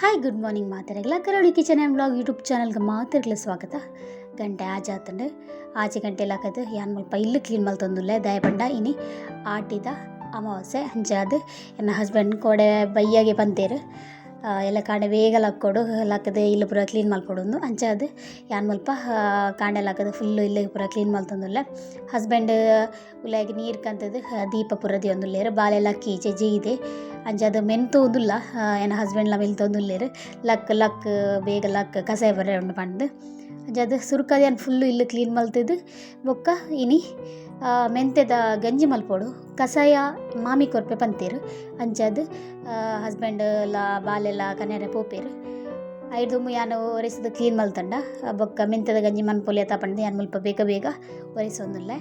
Hi good morning ಮಾತಾಡಗಲ Karavali kitchen and blog YouTube ಚಾನಲ್ಗೆ ಮಾತಾಡಲು ಸ್ವಾಗತ. ಗಂಟೆ ಆಜಾತಂಡು ಆಚೆ ಗಂಟೆ ಲಾಕದು ಯಾನ್ ಮುಲ್ಪ ಇಲ್ಲು ಕ್ಲೀನ್ ಮಲ್ತೊಂದುಲ್ಲೆ ದಯಪಂಡ ಇನಿ ಆಟಿದ ಅಮಾವಾಸ್ಯೆ ಅಂಚಾದ್ ಎನ್ನ ಹಸ್ಬೆಂಡ್ ಕೋಡೆ ಬಯ್ಯಾಗೆ ಪಂತೇರು ಎಲ್ಲ ಕಾಂಡೆ ಬೇಗ ಲಕ್ಕೊಡು ಲಕ್ಕದು ಇಲ್ಲು ಪೂರ ಕ್ಲೀನ್ ಮಲ್ಪೊಡುಂದು ಅಂಚಾದ್ ಯಾನ್ ಮುಲ್ಪ ಕಾಂಡೆ ಲಕ್ಕದು ಫುಲ್ಲು ಇಲ್ಲು ಪೂರ ಕ್ಲೀನ್ ಮಲ್ತೊಂದುಲ್ಲೆ. ಹಸ್ಬೆಂಡ್ ಉಲಾಯಿಗ್ ನೀರು ಕಂತದು ದೀಪ ಪೂರ ದಿಯೊಂದುಲ್ಲೆರ್ ಬಾಲೆ ಲಕ್ಕೀಜೆ ಜೀದೆ ಅಂಚಾದ್ ಮೆಂತೊಂದುಲ್ಲ ಎನ್ನ ಹಸ್ಬೆಂಡ್ಲ ಮೆಲ್ತೊಂದುಲ್ಲೆರ್ ಲಕ್ ಲಕ್ ಬೇಗ ಲಕ್ ಕಸಾಯ ಬರೆ ಉಂಡು ಪಂದ್ ಅಂಚಾದ್ ಸುರುಕಾದ್ ಯಾನ್ ಫುಲ್ಲು ಇಲ್ಲು ಕ್ಲೀನ್ ಮಲ್ತುದು ಬೊಕ್ಕ ಇನಿ ಮೆಂತೆದ ಗಂಜಿ ಮಲ್ಪೊಡು ಕಸಾಯ ಮಾಮಿ ಕೊರ್ಪೆ ಪಂತೇರು ಅಂಚಾದ್ ಹಸ್ಬೆಂಡ್ ಲ ಬಾಲೆಲ ಕನ್ಯರೆ ಪೋಪೆರ್ ಐಡ್ದುಂಬು ಯಾನ್ ಒರೆಸುದು ಕ್ಲೀನ್ ಮಲ್ತಂಡ ಬೊಕ್ಕ ಮೆಂತೆದ ಗಂಜಿ ಮನ್ಪೊಲಿ ಅತ್ತ ಪಂದ್ ಯಾನ್ ಮುಲ್ಪ ಬೇಗ ಬೇಗ ಒರೆಸೊಂದುಲ್ಲೆ.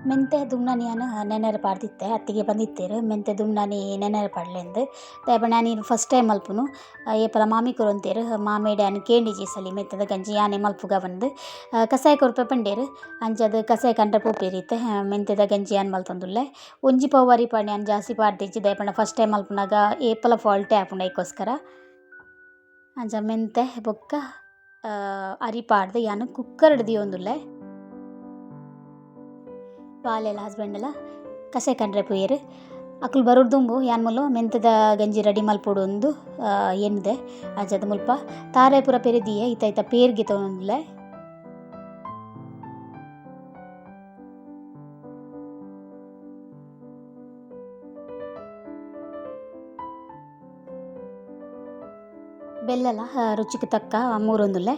ಮೆಂತೆ ದುಮ್ನಾನಿ ಯಾನ್ ನೆನೆರೆ ಪಾಡ್ದಿತ್ತೆ ಅತ್ತಿಗೆ ಬಂದಿತ್ತೇರು ಮೆಂತೆ ದುಮ್ನಾನಿ ನೆನೆರೆ ಪಾಡ್ಲೆಂದು ದಾಯೆ ಯಾನ್ ಫಸ್ಟ್ ಟೈಮ್ ಮಲ್ಪುನು ಏಪಲ ಮಾಮಿ ಕೊರೊಂತೇರು ಮಾಮಿಡ ಯಾನ್ ಕೇಂಡಿಜಿ ಸಲಿ ಮೆಂತೆದ ಗಂಜಿ ಯಾನೇ ಮಲ್ಪುಗ ಪಂದ್ ಕಸಾಯ ಕೊರ್ಪೆ ಪಂಡೇರು ಅಂಚಾದ್ ಕಸಾಯ ಕಂಡ್ರೆ ಪೋಪೆರ್ ಇತ್ತೆ ಮೆಂತೆದ ಗಂಜಿ ಯಾನ್ ಮಲ್ತೊಂದುಲ್ಲೆ. ಒಂಜಿ ಪಾವು ಅರಿ ಪಾಡ್ನೆ ಯಾನ್ ಜಾಸ್ತಿ ಪಾಡ್ದಿಜ್ಜಿ ದಾಯೆ ಪಂಡ ಫಸ್ಟ್ ಟೈಮ್ ಮಲ್ಪುನಗ ಏಪಲ ಫಾಲ್ಟೇ ಆಪುಂಡು ಐಕೋಸ್ಕರ. ಅಂಚ ಮೆಂತೆ ಬೊಕ್ಕ ಅರಿ ಪಾಡ್ದು ಯಾನ್ ಕುಕ್ಕರ್ಡ್ ದಿಯೊಂದುಲ್ಲೆ. ಬಾಲೆಲ ಹಸ್ಬೆಂಡೆಲ ಕಸೆ ಕಂಡ್ರೆ ಪೋಯೆರ್ ಅಕುಲು ಬರೋಡ್ದುಂಬು ಯಾನ್ ಮೂಲು ಮೆಂತೆದ ಗಂಜಿ ರೆಡಿ ಮಲ್ಪೊಡು ಉಂದು ಎನ್ನುದೆ ಅಂಚಾದ್ ಮುಲ್ಪ ತಾರೆ ಪೂರ ಪೆರಿದಿಯೆ ಇತ್ತ ಇತ್ತ ಪೇರ್ಗೆ ತೊಂದುಲ್ಲೆ. ಬೆಲ್ಲಲ ರುಚಿಗೆ ತಕ್ಕ ಮೂರೊಂದುಲ್ಲೆ.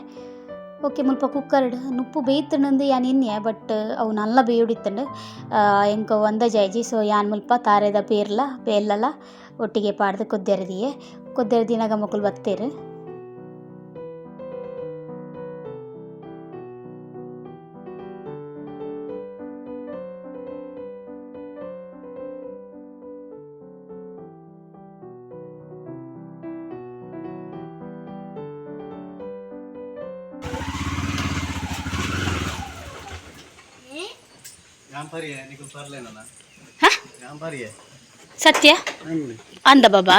ಓಕೆ ಮುಲ್ಪ ಕುಕ್ಕರ್ಡ್ ನುಪ್ಪು ಬೇಯ್ತುಂಡು ಯಾನ್ ಎನ್ನಿಯೆ ಬಟ್ ಅವು ನಲ್ಲ ಬೇಯುಡಿತ್ತುಂಡು ಎಂಕ್ ಅಂದಾಜಾಯಿಜಿ. ಸೊ ಯಾನ್ ಮುಲ್ಪ ತಾರೆದ ಪೇರ್ಲ ಬೆಲ್ಲಲ ಒಟ್ಟಿಗೆ ಪಾಡ್ದು ಕೊದ್ದೆರೆ ದೀಯೆ ಕೊದ್ದೆರೆ ದೀನಗ ಮೊಕುಲು ಬತ್ತೇರು. ಸತ್ಯ ಅಂದ ಬಾಬಾ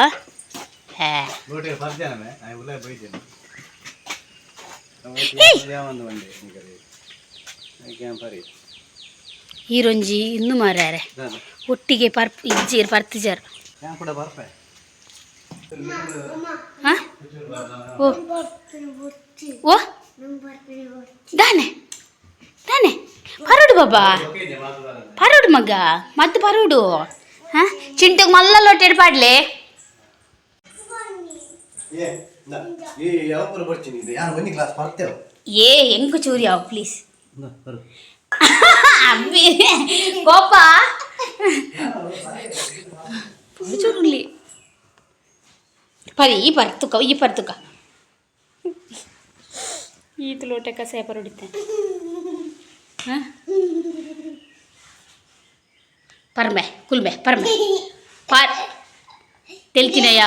ಈರೊಂಜಿ ಇನ್ನು ಮಾರ್ಯಾರೆ ಒಟ್ಟಿಗೆ ಪರ್ಪ್ ಇಜ್ಜೀರ್ ಪರ್ತಿಜಾರ್. ಓ ಓ ದಾನೆ ದಾನೆ ಪರೋಡು ಬಾಬಾ ಪರೋಡು ಮಗ ಮತ್ತೆ ಪರೋಡು. ಹಾಂ ಚಿಂಟುಗೆ ಮಲ್ಲ ಲೋಟೆಡ್ ಪಾಡ್ಲೆ. ಏ ಎಂಕು ಚೂರಿ ಅವು ಪ್ಲೀಸ್ ಅಬ್ಬಿ ಕೋಪ ಚೂರುಲಿ ಪರಿ ಈ ಪರ್ತುಕ ಈ ಪರ್ತುಕ ಈತ ಲೋಟೆ ಕಸಾಯ ಪರೋಡಿತ್ತೆ. ಹಾಂ ಪರ್ಮೆ ಕುಲ್ಮೆ ಪರ್ಮೆ ಪಾರ್ ತೆಲ್ಕಿನಯ್ಯ.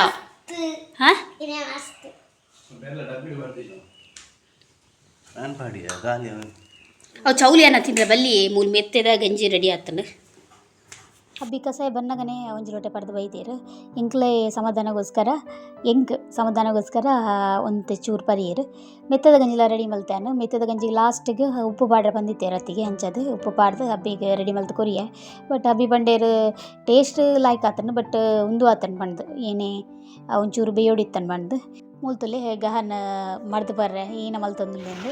ಹಾಂ ಅವು ಚೌಲಿ ಅನ್ನ ತಿಂದ್ರೆ ಬಲ್ಲಿ ಮೂಲು ಮೆತ್ತೆದ ಗಂಜಿ ರೆಡಿ ಆತಂಡು. ಅಬ್ಬಿ ಕಸಾಯ ಬನ್ನಗನೆ ಒಂಜಿ ಲೋಟೆ ಪಡೆದು ಬೈದೇರು ಎಂಕ್ಲೆ ಸಮಾಧಾನಗೋಸ್ಕರ ಎಂಕ್ ಸಮಾಧಾನಗೋಸ್ಕರ ಒಂತೆ ಚೂರು ಪರಿಯೇರು ಮೆತ್ತದ ಗಂಜಿಲ ರೆಡಿ ಮಲ್ತಾನು. ಮೆತ್ತದ ಗಂಜಿಗೆ ಲಾಸ್ಟಿಗೆ ಉಪ್ಪು ಪಾಡ್ರೆ ಬಂದಿತ್ತೇರು ಅತ್ತಿಗೆ ಅಂಚದು ಉಪ್ಪು ಪಾಡ್ದು ಹಬ್ಬಿಗೆ ರೆಡಿ ಮಲ್ತು ಕೊರಿಯೆ. ಬಟ್ ಹಬ್ಬಿ ಬಂಡೇರು ಟೇಸ್ಟ್ ಲಾಯ್ಕ್ ಆತನು ಬಟ್ ಉಂದು ಆತನು ಬಂದು ಏನೇ ಒಂಚೂರು ಬೇಯೋಡಿತ್ತನು ಬಂದು ಮೂಲ್ತುಲೆ ಗಹನ ಮಡ್ದು ಬರ್ರೆ ಏನ ಮಲ್ತೊಂದುಲ್ಲೆಂದು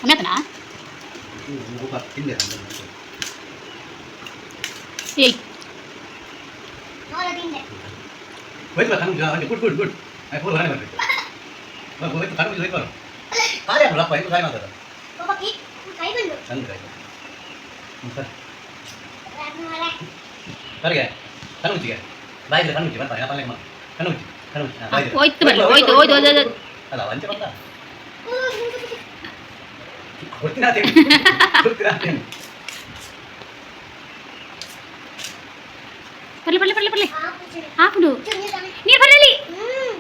ಅಮ್ಯಾತನಾ. ಏಯ್ ಹೋಯ್ತು ಬರ್ಲಿ, ಹೋಯ್ತು ಹೋಯ್ತು ಹೋಯ್ತು. ಅಲ್ಲ ಅಂಚೆ ಬಂದ ಕೊಡ್ತೀನಿ ಅದೇ ಕೊಡ್ತೀನಿ ಅದೇ. ಬರ್ಲಿ ಬರ್ಲಿ ಬರ್ಲಿ ಬರ್ಲಿ. ಹಾಪುಡು ನೀರು ಬರಲಿ.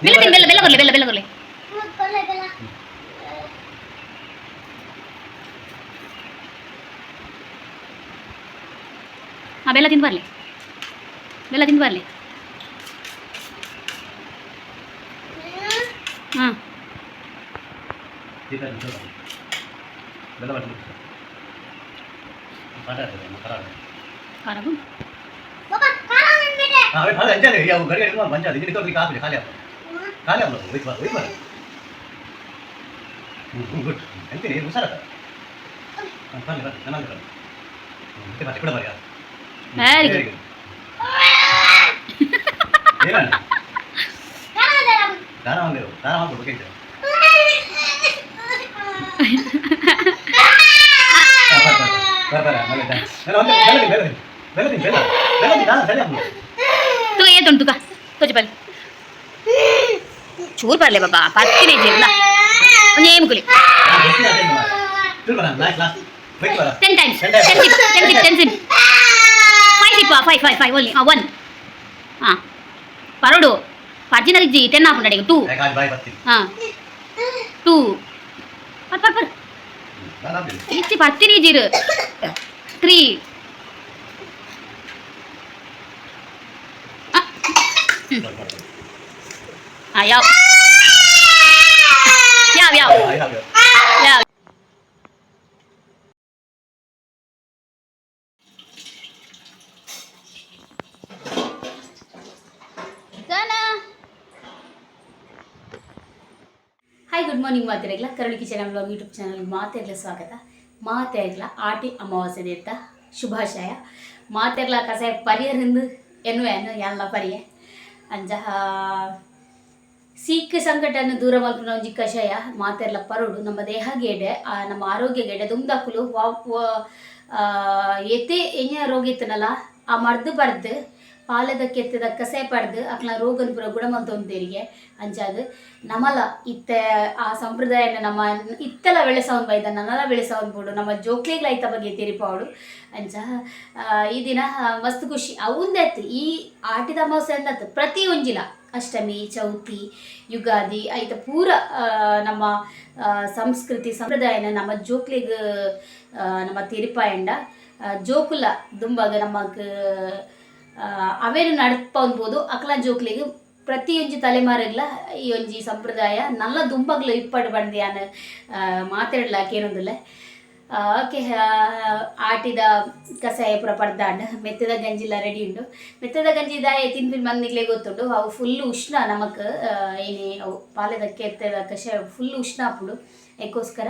ಬೆಲ್ಲ ತಿನ್, ಬೆಲ್ಲ ಬೆಲ್ಲ ಕೊರ್ಲಿ, ಬೆಲ್ಲ ಬೆಲ್ಲ ಕೊರ್ಲಿ. ಆ ಬೆಲ್ಲ ತಿಂದು ಬರಲಿ, ಬೆಲ್ಲ ತಿಂದು ಬರಲಿ. ಹಾಂ. ಈ ತರ ಇದು. ಬೆಲ್ಲ ಬರ್ತದೆ. ಪಾಠ ಆಗ್ತದೆ, ನಮ್ಮ ಖರಾಬ್. ಖಾರಗು. ಹಾ, ಅವೇ ಖಾಲಿ ಅಂಜಾದೆ, ಯಾವ ಗಡಿಗೆ ಹಿಡ್ಕೊಂಡು ಬಂಜಾದೆ, ಇದಕ್ಕೆ ಹೋಗ್ಲಿಕ್ಕೆ ಆಗುದಿಲ್ಲ, ಖಾಲಿ ಆಗ್ತದೆ. ಖಾಲಿ ಆಗ್ಬೋದು, ಹೋಯ್ತು ಬಾ, ಹೋಯ್ತು ಬಾ. ಹ್ಮ್, ಹ್ಮ್, ಗುಡ್. ಅಂತೀನಿ, ಹುಷಾರಲ್ಲ. ಹಾ, ಬರ್ಲಿ, ಬರ್ಲಿ, ಚೆನ್ನಾಗಿ ಬರ್ಲಿ. ಹ್ಮ್, ಮತ್ತೆ ಬರ್ಲಿ, ಕೂಡ ಬರ್ಲಿ, ಹಾ. ಹ್ಮ್, Very very good. good. ಏನಣ್ಣ? ದಾರ ಮಾಡ್ಬೇಕು, ದಾರ ಮಾಡ್ಕೊಡು, ಓಕೆ ಸರ್. ಹಾ, ಬರ್, ಬರ್, ಬರ್, ಬರ್, ಆಮೇಲೆ ಬೆಲ್ಲ, ಒಂದು ಬೆಲ್ಲ ತಿನ್ನು, ಬೆಲ್ಲ ತಿನ್ನು, ಬೆಲ್ಲ ತಿನ್ನು, ಬೆಲ್ಲ, ಬೆಲ್ಲ ತಿನ್ನು, ದಾರ ಸರಿ ಆಗ್ಬೋದು. ತುಗ ಏತುಂಟು ತುಗ ತೋಜಿ ಬಲ್ಲಿ ಚೂರು ಬರಲಿ ಬಾಬಾ ಪತ್ತಿನ ಇಲ್ಲ ಒಂಜಿ ಏಮುಕುಲಿ. ಹಾ, ಗೊತ್ತಿಲ್ಲ, ಅದೇನು ಮಾರ್ರೆ. ಚೂರು ಬರ, last, last. ಹೋಯ್ತು ಬರ. 10 times. 10 times. 10 sip, 10 sip, 10 sip, 5 sip, 5 5 5 only. 1. ಹಾಂ, ಪರೋಡು ಪರ್ಜಿನ ರಿಜ್ಜಿ 10 ಹಾಕೊಂಡು ಅಡಿಗೆ 2. ಯಾಕೆ ಅಲ್ಲಿ ಬಾಯಿ ಬರ್ತೀನಿ. ಹಾಂ, 2 ಪರ್ ಪರ್ ಪರ್. ನಾನು ಆಗ್ಲಿಲ್ಲ. ಇಚ್ಚಿ ಪತ್ತಿನಿ ಜೀರು 3. ಬರ್, ಬರ್, ಬರ್. ಹಾಂ, ಯಾವ ಯಾವ ಯಾವ? ಹಾ, ಯಾವ, ಯಾವ. ಯಾವ? ಹಾಯ್, ಗುಡ್ ಮಾರ್ನಿಂಗ್ ಮಾತಿರಗ್ಲ. ಕರುಳಿ ಕಿಚನ್ ಬ್ಲಾಗ್ ಯೂಟ್ಯೂಬ್ ಚಾನಲ್ ಮಾತೆರ್ಲ ಸ್ವಾಗತ. ಮಾತೆರ್ಲ ಆಟಿ ಅಮಾವಾಸ್ಯೆ ಅಂತ ಶುಭಾಶಯ. ಮಾತೆರ್ಲ ಕಸಾಯ ಪರಿಯರಿಂದ ಎನ್ನುವೆ ಎಲ್ಲ ಪರಿಯೆ ಅಂಜ ಸೀಕ್ ಸಂಕಟನ್ನು ದೂರ ಮಲ್ಪುನ ಒಂಜಿ ಕಷಾಯ ಮಾತೆರ್ಲ ಪರೋಡು. ನಮ್ಮ ದೇಹ ಗೇಡೆ, ನಮ್ಮ ಆರೋಗ್ಯ ಗೇಡೆ ದುಮ್ದಕುಲು ಎತೆ ಎಂಜ ರೋಗ ಇತ್ತನಲ್ಲ, ಆ ಮರ್ದು ಪರ್ದು ಪಾಲದ ಕೆತ್ತದ ಕಸೆ ಪಡ್ದು ಅಕ್ಲ ರೋಗನ್ ಪೂರ ಗುಣ ಮಲ್ತೊಂದೇರಿಗೆ. ಅಂಚಾದ್ ನಮಲ ಇತ್ತೆ ಆ ಸಂಪ್ರದಾಯನ ನಮ್ಮ ಇತ್ತೆಲ ಬೆಳೆಸವನ್ ಬೈದ ನನಲ ಬೆಳೆಸವನ್ ಬೋಡು, ನಮ್ಮ ಜೋಕ್ಲೆಗ್ಲ ಐತ ಬಗ್ಗೆ ತೆರಿಪಾವಡು. ಅಂಚ ಈ ದಿನ ಮಸ್ತ್ ಖುಷಿ ಅವುಂದೆತ್ತು. ಈ ಆಟಿದ ಅಮಾವಾಸ್ಯೆ ಅಂದತ್ತು ಪ್ರತಿ ಒಂಜಿಲ ಅಷ್ಟಮಿ, ಚೌತಿ, ಯುಗಾದಿ ಐತ ಪೂರ ನಮ್ಮ ಸಂಸ್ಕೃತಿ ಸಂಪ್ರದಾಯನ ನಮ್ಮ ಜೋಕ್ಲೆಗ್ ನಮ್ಮ ತೆರಿಪಾಯಂಡ ಜೋಕುಲ ದುಂಬಾಗ ನಮಕ್ ಅವೇನು ನಡ್ಪೊನ್ಬೋದು. ಅಕ್ಲ ಜೋಕ್ಲೆಗ್ ಪ್ರತಿಯೊಂಜಿ ತಲೆಮಾರುಗ್ಲ ಈ ಒಂಜಿ ಸಂಪ್ರದಾಯ ನಲ್ಲ ದುಂಬಗ್ಲ ಇಪ್ಪಡು ಬಂದು ಯಾನ್ ಮಾತೆರ್ಡ್ಲ ಕೇನೊಂದುಲ್ಲೆ. ಓಕೆ, ಆಟಿದ ಕಷಾಯ ಪೂರ ಪರ್ದಾಂಡ್, ಮೆತ್ತದ ಗಂಜಿಲ ರೆಡಿ ಉಂಡು. ಮೆತ್ತದ ಗಂಜಿ ದಾಯ ತಿನ್ಪಿನ ಮಂದಿಗ್ಲೇ ಗೊತ್ತುಂಡು. ಅವು ಫುಲ್ ಉಷ್ಣ ನಮಕ್ ಏನಿ ಅವು ಪಾಲೆದ ಕೆತ್ತದ ಕಷಾಯ ಫುಲ್ ಉಷ್ಣ ಆಪುಂಡು. ಐಕೋಸ್ಕರ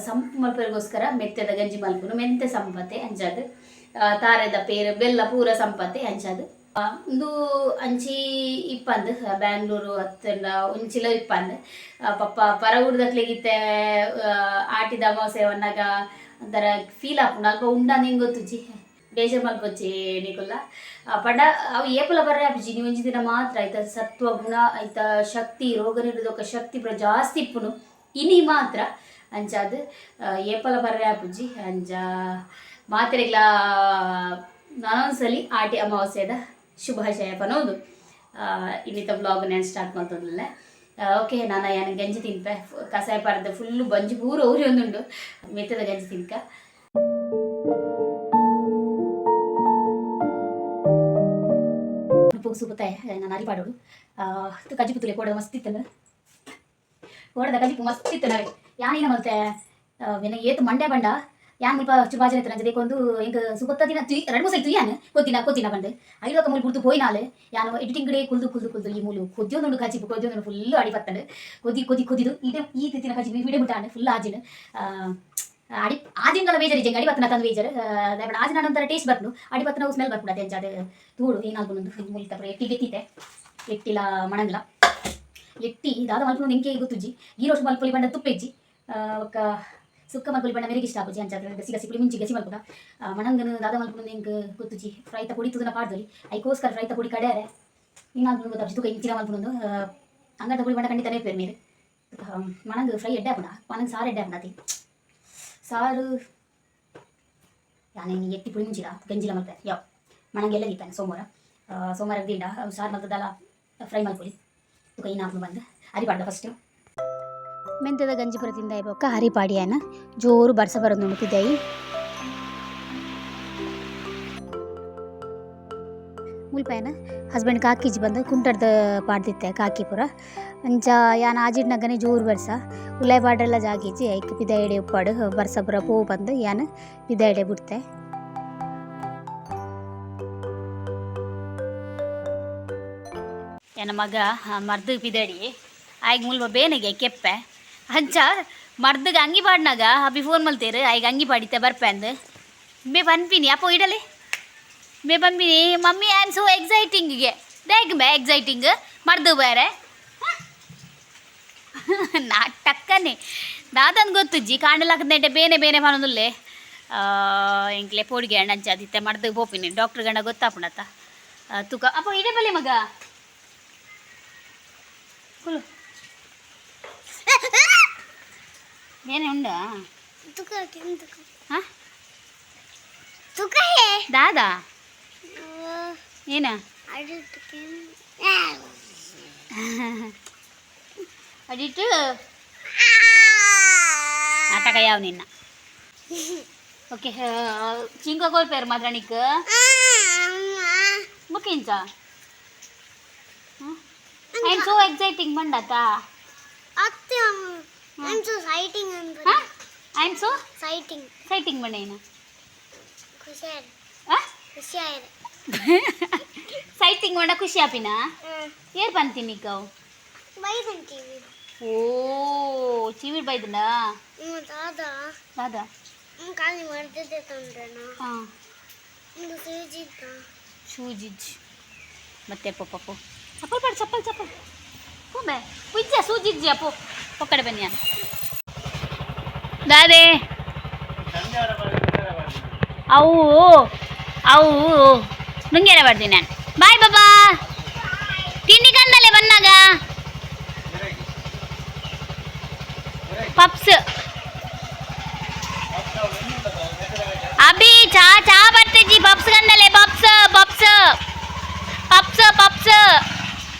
ಸಂಪು ಮಲ್ಪರಿಗೋಸ್ಕರ ಮೆತ್ತದ ಗಂಜಿ ಮಲ್ಪುನು. ಮೆಂತೆ ಸಂಪತೆ ಅಂಚಾದ್ ತಾರೆದ ಪೇರು ಬೆಲ್ಲ ಪೂರ ಸಂಪತೆ ಅಂಚಾದ್. ಉಂದು ಅಂಚಿ ಇಪ್ಪಂದು ಬ್ಯಾಂಗ್ಳೂರು ಅತ್ತಂಡ ಒಂಚಿಲ ಇಪ್ಪಂದು ಪಪ್ಪ ಪರ ಊರ್ದಕ್ಲೆಗ್ ಇತ್ತೆ ಆಟಿದ ಅಮಾವಾಸ್ಯೆ ವನ್ನಾಗ ಒಂಥರ ಫೀಲ್ ಆಪುಂಡು. ಅಲ್ಪ ಉಂಡಾಂದ್ ಎಂಕ್ ಗೊತ್ತುಜ್ಜಿ, ಬೇಜಾರ್ ಮಲ್ಪೊಚ್ಚಿ ನಿಕುಲ್ಲ. ಪಂಡ ಅವು ಏಪಲ ಬರ್ರೆ ಆಪುಜಿ. ನೀವು ಒಂಜಿ ದಿನ ಮಾತ್ರ ಐತ ಸತ್ವ ಗುಣ ಐತ ಶಕ್ತಿ ರೋಗ ನಿರೋಧಕ ಶಕ್ತಿ ಪೂರ ಜಾಸ್ತಿ ಇಪ್ಪುನು ಇನಿ ಮಾತ್ರ. ಅಂಚಾದ್ ಏಪಲ ಬರ್ರೆ ಆಪುಜಿ. ಅಂಚ ಮಾತೆರೆಗ್ಲಾ ನಾನೊಂದ್ಸಲಿ ಆಟಿ ಅಮಾವಾಸ್ಯೆದ ಶುಭಾಶಯ ಪನೋದು ಇನ್ನಿತ ವ್ಲಾಗ್ ನಾನು ಸ್ಟಾರ್ಟ್ ಮಲ್ತೊಂದುಲ್ಲೆ. ಓಕೆ, ನಾನು ಯಾನ್ ಗಂಜಿ ತಿನ್ಪೆ. ಕಸಾಯ ಪರ್ದು ಫುಲ್ಲು ಬಂಜಿ ಪೂರ ಊರಿ ಒಂದುಂಡು. ಮೆತ್ತದ ಗಂಜಿ ತಿನ್ಕ. ಉಡುಪುಗು ಸೂಪುತ್ತಾಯ ನಾನು ಅರಿ ಪಾಡೋಡು. ಕಜ್ಜಿಪು ತುಲೆ ಕೋಡ ಮಸ್ತ್ ಇತ್ತಲ್ಲ, ಕೋಡದ ಕಜ್ಜಿಪು ಮಸ್ತ್ ಇತ್ತು. ನಾವೇ ಯಾನಿನ ಮಲ್ತೆ ಬೆನ ಏತು ಮಂಡೆ ಬಂಡ ಯಾನ್ ಮುಲ್ಪ ಚುರು ಬಾಜನ ಇತ್ತು ನಂಜ ಒಂದು ಎಂಕ್ ಸುಗೊತ್ತ ದಿನ ತುಯ್ ಎರಡು ಮೂರು ಸಲ ತುಯ್ಯಾನ ಕೊತ್ತಿನ ಕೊತ್ತಿನ ಬಂದು ಐಲೋಕ ಮೂಲು ಬುಡ್ದು ಪೋಯಿನಾಲೆ. ಯಾನು ಎಡಿಟಿಂಗ್ ಕಡೆ ಕುಲ್ದು ಕುಲ್ದು ಕುಲ್ದು ಈ ಮೂಲು ಕೊದ್ಯೊಂದುಂಡು ಕಜ್ಜಿಪು ಕೊದ್ಯೊಂದುಂಡು ಫುಲ್ ಅಡಿ ಬತ್ತಂಡು. ಕೊದಿ ಕೊದಿ ಕೊದಿದು ಇಡೆ ಈ ತಿತ್ತಿನ ಕಜ್ಜಿಪು ಇಡೆ ಮುಟ್ಟಾಂಡು ಫುಲ್ ಆಜಿನ ಅಡಿ ಆಜಿಂಗಳ ಬೇಜಾರು ಇಜ್ಜಂಗೆ ಅಡಿ ಬತ್ತನ ತಂದು ಬೇಜಾರು. ಆಜಿನ ಒಂಥರ ಟೇಸ್ಟ್ ಬರ್ಪುಂಡು, ಅಡಿ ಬತ್ತನ ಸ್ಮೆಲ್ ಬರ್ಪುಂಡು. ಅದೇ ಅಂಚ ಅದು ತೂಡು ಏನಾಲ್ಪುಂಡು. ಮುಲ್ತ ಪೂರ ಎಟ್ಟಿ ಬೆತ್ತಿತ್ತೆ, ಎಟ್ಟಿಲ ಮಣಂಗ್ಲ ಎಟ್ಟಿ ದಾದ ಮಲ್ಪುಂಡು ಎಂಕೆ ಗೊತ್ತುಜ್ಜಿ. ಈ ರೋಷ ಮಲ್ಪೊಲಿ ಪಂಡ ತುಪ್ಪ ಇಜ್ಜಿ. ಬೊಕ್ಕ ಸುಕ್ಕ ಮಲ್ಪೊಲಿ ಪಂಡ ಮೆರೆಗ್ ಇಷ್ಟ ಆಪುಜಿ. ಅಂಚ ಗಸಿ ಗಸಿ ಪುಳಿ ಮುಂಚಿ ಗಸಿ ಮಲ್ಪುಗ. ಮಣಂಗನ ದಾದ ಮಲ್ಪುಂಡು ಎಂಕ್ ಗೊತ್ತುಜ್ಜಿ. ಫ್ರೈತ ಪೊಡಿ ತುದನ ಪಾಡ್ದೊಲಿ, ಐಕೋಸ್ಕರ ಫ್ರೈತ ಪೊಡಿ ಕಡೆಯಾರೆ. ನೀನು ಗೊತ್ತಾಗ್ತದೆ ತುಕ ಇಂಚಿನ ಮಲ್ಪುನೊಂದು ಅಂಗಡ ಪುಡಿ ಬಂಡ ಖಂಡಿತನೇ ಪೇರು ನೀರು. ಮಣಂಗ್ ಫ್ರೈ ಎಡ್ಡೆ ಹಾಪುಂಡ, ಮಣಂಗ್ ಸಾರು ಎಡ್ಡೆ ಹಾಪುಂಡ. ಅತಿ ಸಾರು ಯಾನೆ ಎತ್ತಿ ಪುಳಿ ಮುಂಚಿದ ಗಂಜಿಲ ಮಲ್ಪೆ ಯಾವ ಮಣಂಗೆಲ್ಲ ದೀಪಾನೆ. ಸೋಮವಾರ ಸೋಮವಾರ ದಿಂಡ ಸಾರು ಮಲ್ತದಲ್ಲ, ಫ್ರೈ ಮಲ್ಪುಲಿ. ತುಕ ಇನ್ನ ಬಂದು ಅರಿ ಪಾಡ್ದ ಫಸ್ಟ್ ಮೆಂತ್ಯದ ಗಂಜಿ ಪೂರ ತಿಂದಾಯಿ ಬೊಕ್ಕ ಹರಿ ಪಾಡಿಯಾನ. ಜೋರು ಬರ್ಸ ಬರೋದು ಪಿದಾಯಿ. ಮುಲ್ಪಯನ ಹಸ್ಬೆಂಡ್ ಕಾಕೀಜ್ ಬಂದು ಕುಂಟರ್ದ ಪಾಡ್ದಿತ್ತೆ ಕಾಕಿ ಪೂರ. ಅಂಚ ಯಾನ್ ಆಜಿಡ್ನಗನೆ ಜೋರು ಬರ್ಸ, ಉಲಾಯಿ ಪಾಡ್ರೆಲ್ಲ ಜಾಗೀಜಿ. ಐಕ್ ಪಿದಾಯಿಡೆ ಉಪ್ಪಾಡು, ಬರ್ಸ ಪೂರ ಪೋ ಬಂದು ಯಾನ್ ಪಿದಾಯಿಡೆ ಬಿಡ್ತೆ. ಎನ್ನ ಮಗ ಮರ್ದು ಪಿದಡಿ ಆಯ್ಗ ಮುಲ್ಪ ಬೇನೆಗೆ ಕೆಪ್ಪೆ. ಅಂಚ ಮರ್ದಗೆ ಅಂಗಿ ಪಾಡ್ನಾಗ ಅಭಿ ಫೋನ್ ಮಲ್ತೇರು, ಆಯ್ಗ ಅಂಗಿ ಪಾಡಿತ್ತೆ ಬರ್ಪೆ ಅಂದು. ಬೇ ಪನ್ಪಿನಿ ಅಪ್ಪೋ ಇಡಲಿ ಮೇ ಪನ್ಪಿನಿ, ಮಮ್ಮಿ I am so ಎಕ್ಸೈಟಿಂಗ್ಗೆ. ದೇಗ್ ಬೇ ಎಕ್ಸೈಟಿಂಗ್ ಮರ್ದು ಬೇರೆ ನಾ ಟಕ್ಕನೆ ದಾದನ್ ಗೊತ್ತುಜ್ಜಿ. ಕಾಂಡಲಾಕದಂಟೆ ಬೇನೆ ಬೇನೆ ಪನೊಂದುಲ್ಲೆ ಎಂಕ್ಲೆ ಪೋಡಿಗೆ ಅಣ್ಣಂಚ ಅದಿತ್ತೆ ಮರ್ದು ಪೋಪಿನಿ. ಡಾಕ್ಟ್ರ್ ಗಂಡ ಗೊತ್ತಾಪುಂಡತ್ತ ತುಕ. ಅಪ್ಪ ಇಡೆ ಬಲ್ಲೆ ಮಗ ಕುಲು. ಬೇನೆ ಉಂಡಾ? ಹಾಂ ದಾದಾ ಏನ ಅಡಿಟ್ಟು ಆಟಕ ಯಾವ ನಿನ್ನ. ಓಕೆ, ಚಿಂಕ ಕೋಲ್ಪೇರು ಮಾತ್ರ ನಿಕ್ ಬುಕ್ಕಿಂಚ. I am so exciting ಬಂಡತಾ. I'm so exciting. ಹಾಂ, I am so exciting. Exciting ಬಂಡ ಏನು? ಖುಷಿ ಆಯ್ತು. ಹಾಂ. ಖುಷಿ ಆಯ್ತು. ಸೈಟಿಂಗ್ ಬಂಡ ಖುಷಿ ಆಪಿನ? ಏರ್ ಪಂತೀನಿ ನಿಕ್ಕವು? ಬೈದನ್ ಟಿವಿ. ಓ, ಚಿವಿಡ್ ಬೈದನ? ದಾದಾ. ದಾದಾ. ಖಾಲಿ ಮರ್ದಿದ್ದೆ ತಂದ್ರೇನಾ? ಹಾಂ. ಒಂದು ಸೂಜಿದ್ದ. ಸೂಜಿಜ್ ಮತ್ತೆ ಪಪ್ಪು ಚಪ್ಪಲ್ ಪಾಡು, ಚಪ್ಪಲ್ ಚಪ್ಪಲ್ ಪೂಮೆ ಪುಜ್ಜ ಸೂಜಿಜ್ಜಿ ಅಪ್ಪು ಒಕ್ಕಡೆ ಬನ್ನಿ. ದಾದೆ ಅವು ಅವು ನುಂಗೇರ ಬರ್ತೀನಿ ನಾನು. ಬಾಯ್ ಬಾಬಾ, ತಿಂಡಿ ಕಂದಲೆ ಬಂದಾಗ ಪಪ್ಸ್. ಅಭಿ ಚಾ ಚಾ ಬರ್ತಿಜ್ಜಿ. ಪಪ್ಸ್ ಕಂದಲೆ, ಪಪ್ಸ್ ಪಪ್ಸ್ ಪಪ್ಸ್ ಪಪ್ಸ್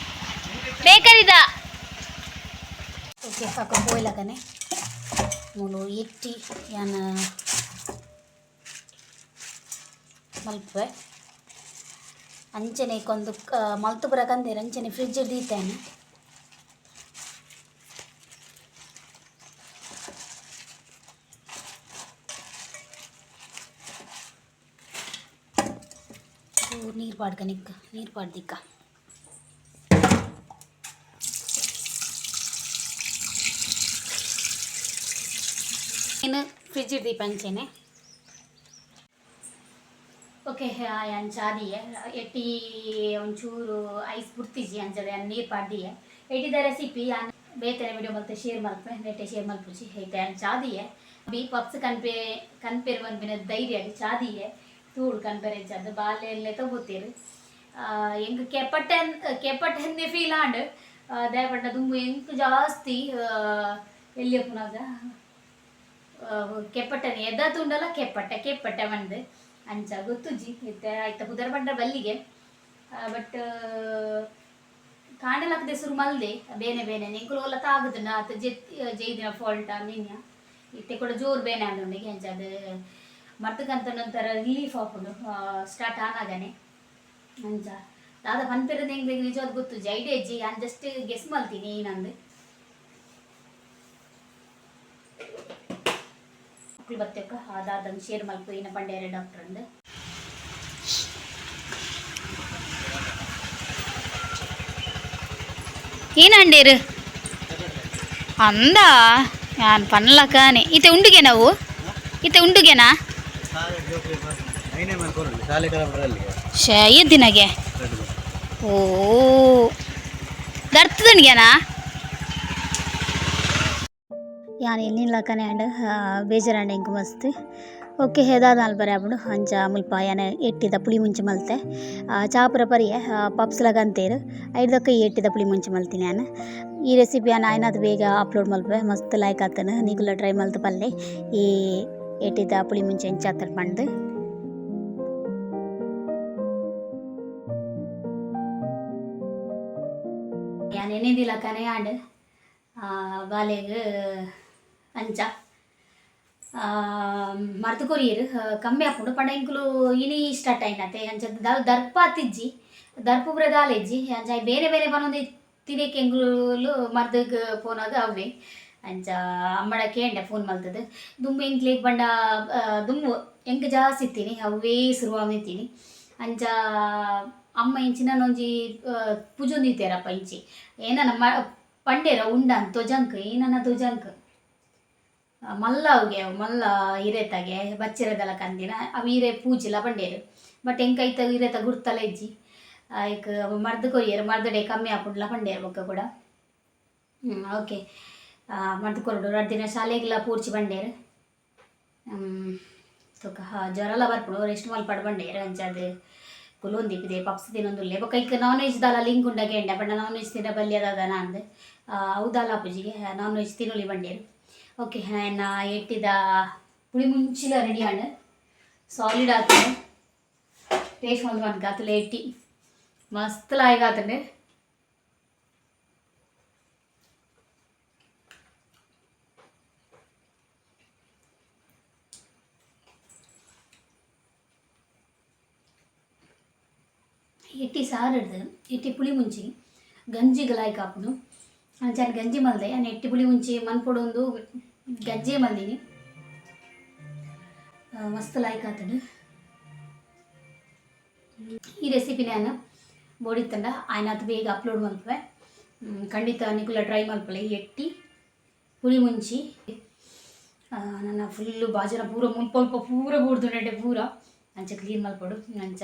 ಬೇಕರಿದ. ಓಕೆ, ಅಕ್ಕ ಪೋಯ್ಲಕನೆ ಮೂಲು ಎಟ್ಟಿ ಯಾನ ಮಲ್ಪುವೆ. ಅಂಚನೆ ಕೊಂದು ಮಲ್ತು ಪೂರ ಕಂದೇರು ಅಂಚನೆ ಫ್ರಿಜ್ ದೀತೇನೆ. ನೀರು ಪಾಡ್ಕ ನಿಕ್ಕ, ನೀರು ಪಾಡ್ದಿಕ್ಕ. నేను ಫ್ರಿಜ್ ದೀಪ ಅಂಚೆನೆ. ಓಕೆ, ಅಂಚಾದಿಯೆ ಎಟ್ಟಿ ಒಂಚೂರು ಐಸ್ ಬುಡ್ತಿಜಿ ಅಂಚದೆ ನೀರು ಪಾಡ್ದಿಯೆ. ಎಟ್ಟಿದ ರೆಸಿಪಿ ಯಾನ್ ಬೇತನೆ ವಿಡಿಯೋ ಮಲ್ತೆ ಶೇರ್ ಮಲ್ಪೆ, ನೆಟ್ಟೆ ಶೇರ್ ಮಲ್ಪುಜಿ ಐತೆ. ಅಂಚಾದಿಯೆ ಬಿ ಪಪ್ಸ್ ಕನ್ಪೆ ಕನ್ಪೆರ್ ಪನ್ಪಿನ ಧೈರ್ಯ ಚಾದಿಯೆ. ತೂಡು ಕನ್ಪೆರೆ ಅಂಚಂದು ಬಾಲೆಲ್ಲೆ ತಗೋತೀರು. ಎಂಕ್ ಕೆಪಟೆನ್ ಕೆಪಟೆಂದೆ ಫೀಲ್ ಆಂಡ್. ದಾಯೆ ದುಂಬು ಎಂಕ್ ಜಾಸ್ತಿ ಎಲ್ಲಿ ಪುನಾಗ ಕೆಪ್ಪಟ್ಟನೆ ಎದ್ದ ತುಂಡಲ ಕೆಪ್ಪಟ್ಟೆ ಕೆಪ್ಪಟ್ಟೆ ಬಂದು ಅಂಚ ಗೊತ್ತುಜ್ಜಿ. ಇತ್ತೆ ಐತ ಪುದರ್ ಪಂಡ ಬಲ್ಲಿಗೆ. ಬಟ್ ಕಾಂಡಲಾಕದೆ ಸುರು ಮಲ್ದೆ ಬೇನೆ ಬೇನೆ ಎಂಕುಲು ಒಲ್ಲ ತಾಗುದುಂಡ ಅತ್ ಜೆತ್ ಜೈದಿನ ಫಾಲ್ಟ್ ನಿನ್ಯ. ಇತ್ತೆ ಕೂಡ ಜೋರು ಬೇನೆ ಆಂಡುಂಡು. ಅಂಚ ಅದು ಮರ್ತಕ್ಕಂತ ಒಂಥರ ರಿಲೀಫ್ ಆಪುಂಡು ಸ್ಟಾರ್ಟ್ ಆನಾಗನೆ. ಅಂಚ ದಾದ ಪನ್ಪೆರದ ಎಂಕ್ ನಿಜವಾದ ಗೊತ್ತುಜ್ಜಿ, ಐಡಿಯಾ ಇಜ್ಜಿ. ಯಾನ್ ಜಸ್ಟ್ ಗೆಸ್ ಮಲ್ತೀನಿ ಏನಂದು. ಮಕ್ಳು ಬತ್ತಕ್ಕ ಅದಾದಂಗೆ ಶೇರ್ ಮಲ್ಪು ಏನ ಪಂಡ್ಯಾರೆ ಡಾಕ್ಟರ್ ಅಂದು. ಏನಂಡೇರು ಅಂದ ಯಾನ್ ಪನ್ಲಕಾನೆ. ಇತ್ತೆ ಉಂಡುಗೆ ನಾವು ಇತ್ತೆ ಉಂಡುಗೆನಾ? ಶೇ ದಿನಗೆ ಓ ದರ್ತದನಿಗೆನಾ? ಯಾನ್ ಎಲ್ಲಿನ ಲಕ್ಕನೆ ಆಂಡ್ ಬೇಜಾರಾಂಡ್ ಎಂಕ್ ಮಸ್ತ್. ಓಕೆ ದಾದ ಮಲ್ಪರೆ ಆಪುಂಡು ಅಂಚ ಮುಲ್ಪ ಯಾನ್ ಎಟ್ಟಿದ ಪುಳಿ ಮುಂಚಿ ಮಲ್ತೆ. ಚಾಪುರ ಪರಿಯೆ ಪಪ್ಸ್ ಲಗಂತೇರು ಐಡ್ದಕ್ಕ ಈ ಎಟ್ಟಿದ ಪುಳಿ ಮುಂಚಿ ಮಲ್ತಿನಿ ಯಾನ್. ಈ ರೆಸಿಪಿ ಯಾನ್ ಆಯ್ನಾತ್ ಬೇಗ ಅಪ್ಲೋಡ್ ಮಲ್ಪುವೆ ಮಸ್ತ್ ಲಾಯ್ಕ್ ಆತುಂಡು ನಿಕುಲ ಟ್ರೈ ಮಲ್ತ್ ಪಲ್ಲೆ ಈ ಎಟ್ಟಿದ ಪುಳಿ ಮುಂಚಿ ಎಂಚ ಆತುಂಡು ಪಂದ್. ಯಾನ್ ಎನ್ನಿದಿಲಕನೆ ಆಂಡ್ ಬಾಲೆಗ್ ಅಂಚ ಮರ್ದ್ ಕೊರಿಯೆರ್ ಕಮ್ಮಿ ಆಪುಂಡು ಪಂಡ ಎಂಕುಲು ಇನಿ ಸ್ಟಾರ್ಟ್ ಆಯಿನತೆ ಅಂಚ ದರ್ಪಾತಿಜ್ಜಿ ದರ್ಪು ಪೂರ ದಾಲ ಇಜ್ಜಿ ಅಂಚ ಬೇರೆ ಬೇರೆ ಪನೊಂದು ಇತ್ತಿನೆಕ್ ಎಂಕುಲು ಮರ್ದ್ಗ್ ಪೋನಗ ಅವ್ವೆ ಅಂಚ ಅಮ್ಮಡ ಕೇಂಡೆ ಫೋನ್ ಮಲ್ತುದು ದುಂಬು ಎಂಕ್ಲೆಗ್ ಪಂಡ ದುಂಬು ಎಂಕ್ ಜಾಸ್ತಿ ಇತ್ತೀನಿ ಅವ್ವೇ ಶುರುವಾವೊಂದಿತ್ತೀನಿ ಅಂಚ ಅಮ್ಮ ಇಂಚಿನ ಒಂಜಿ ಪೂಜೊಂದಿತ್ತೆರಪ್ಪ ಇಂಚಿ ಏನನ ಪಂಡೇರ ಉಂಡಾನ್ ತೊಜಂಕ್ ಏನನ ತೊಜಂಕ್ ಮಲ್ಲ ಅವುಗೆ ಅವು ಮಲ್ಲ ಇರೆತಾಗೆ ಬಚ್ಚಿರೆದಲ ಕಂದಿನ ಅವು ಇರೆ ಪೂಜಿಲ ಪಂಡೇರು ಬಟ್ ಎಂಕ್ ಐತ ಇರೆತ ಗುರ್ತಲ ಇಜ್ಜಿ ಐಕ್ ಮರ್ದ್ ಕೊರಿಯೆರ್ ಮರ್ದಡೆ ಕಮ್ಮಿ ಆಪುಂಡ್ಲ ಪಂಡೇರು ಬೊಕ್ಕ ಕೂಡ. ಓಕೆ ಮರ್ದ್ ಕೊರೊಡು ರಡ್ಡ್ ದಿನ ಶಾಲೆಗ್ಲ ಪೂರ್ಚಿ ಪಂಡೇರು. ತೂಕ ಜ್ವರಲ ಬರ್ಪುಂಡು ರೆಸ್ಟ್ ಮಲ್ಪಡ್ ಪಂಡೇರು ಅಂಚಾದ್ ಕುಲೊಂದಿಪ್ಪುದೆ ಪಪ್ಸ್ ತಿನೊಂದುಲ್ಲೆ ಬೊಕ್ಕ ಐಕ್ ನಾನ್ ವೆಜ್ ದಾಲ ಲಿಂಕ್ ಉಂಡ ಕೇಂಡೆ ಪಂಡ ನಾನ್ ವೆಜ್ ತಿನ ಬಲ್ಯ ದಾದನ ಅಂದ್ ಅವು ದಾಲ ಆಪುಜಿಗೆ ನಾನ್ ವೆಜ್ ತಿನೊಲಿ ಪಂಡೇರು. ಓಕೆ ಎನ್ನ ಎಟ್ಟಿದ ಪುಳಿ ಮುಂಚಿಲ ರೆಡಿ ಆಂಡ್ ಸಾಲಿಡ್ ಆತುಂಡು ಟೇಸ್ಟ್ ಮಲ್ತ್ ಪನ್ಕ ಅತುಲ ಎಟ್ಟಿ ಮಸ್ತ್ ಲಾಯ್ಕ್ ಆತುಂಡು. ಎಟ್ಟಿ ಸಾರು ಎಟ್ಟಿ ಪುಳಿ ಮುಂಚಿ ಗಂಜಿಗ್ ಲಾಯ್ಕ್ ಆಪುಂಡು ಅಂಚ ಗಂಜಿ ಮಲ್ದೆ ಯಾನ್ ಎಟ್ಟಿ ಪುಳಿ ಮುಂಚಿ ಮನ್ಪೊಡು ಗಂಜಿ ಮಲ್ದಿನಿ ಮಸ್ತ್ ಲಾಯ್ಕ್ ಆತುಂಡು. ಈ ರೆಸಿಪಿ ನಾನು ಬೋಡಿತ್ತಂಡ ಆಯ್ನಾತ್ ಬೇಗ ಅಪ್ಲೋಡ್ ಮಲ್ಪುವೆ ಖಂಡಿತ ನಿಕುಲ ಟ್ರೈ ಮಲ್ಪಲೆ ಎಟ್ಟಿ ಪುಳಿ ಮುಂಚಿ. ನನ್ನ ಫುಲ್ಲು ಬಾಜನ ಪೂರ ಮುಲ್ಪ ಮುಲ್ಪ ಪೂರ ಬೂರ್ದುಂಡು ಪೂರ ಅಂಚ ಕ್ಲೀನ್ ಮಲ್ಪೊಡು ಅಂಚ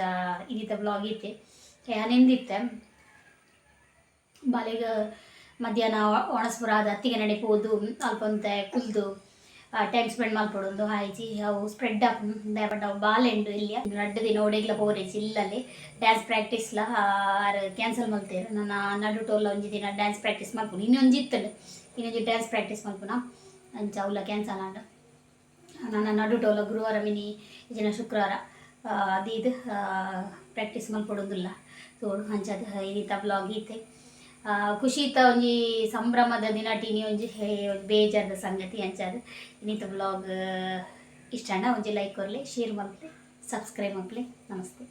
ಇನಿತ ಬ್ಲಾಗ್ ಇತ್ತೆ ಯಾನ್ ಎಂದಿತ್ತೆ ಬಾಲೆಗ್ ಮಧ್ಯಾಹ್ನ ಒಣಸ್ ಪೂರ ಆದ್ ಅತ್ತಿಗೆ ನಡೆ ಪೋದು ಅಲ್ಪ ಒಂತೆ ಕುಲ್ದು ಟೈಮ್ ಸ್ಪೆಂಡ್ ಮಲ್ಪೊಡು ಆಯ್ಜಿ ಅವು ಸ್ಪ್ರೆಡ್ ಆಪುಂಡು ದಾಯೆ ಪಂಡ ಅವು ಬಾಲೆ ಉಂಡು ಇಲ್ಲಿಯ ರಡ್ಡ್ ದಿನ ಓಡೆಗ್ಲ ಪೋರೆಜಿ ಇಲ್ಲಲ್ಲಿ ಡ್ಯಾನ್ಸ್ ಪ್ರಾಕ್ಟೀಸ್ಲ ಆರ್ ಕ್ಯಾನ್ಸಲ್ ಮಲ್ತೇರು ನನ ನಡುಟು ಒಂಜಿ ದಿನ ಡ್ಯಾನ್ಸ್ ಪ್ರಾಕ್ಟೀಸ್ ಮಲ್ಪುನು ಇನ್ನೊಂಜಿ ಇತ್ತುಂಡು ಇನ್ನೊಂಜಿ ಡ್ಯಾನ್ಸ್ ಪ್ರಾಕ್ಟೀಸ್ ಮಲ್ಪುನ ಅಂಚ ಅವುಲ ಕ್ಯಾನ್ಸಲ್ ಆಂಡ್. ನನ ನಡುಟು ಗುರುವಾರ ಮಿನಿ ಇಜ್ಜಿಂಡ ಶುಕ್ರವಾರ ದೀದ್ ಪ್ರಾಕ್ಟೀಸ್ ಮಲ್ಪೊಡುಂದುಲ್ಲ ತೋಡು ಅಂಚಾದ್ ಇನಿತ ಬ್ಲಾಗ್ ಇತ್ತೆ ಖುಷಿತ ಒಂಜಿ ಸಂಭ್ರಮದ ದಿನಟ್ ಇನಿ ಒಂಜಿ ಬೇಜಾರದ ಸಂಗತಿ ಅಂಚಾದ್ ಇನಿತ ಬ್ಲಾಗ್ ಇಷ್ಟ ಆಂಡ ಒಂಜಿ ಲೈಕ್ ಕೊರ್ಲೆ ಶೇರ್ ಮಲ್ಪಲೆ ಸಬ್ಸ್ಕ್ರೈಬ್ ಮಲ್ಪಲೆ. ನಮಸ್ತೆ.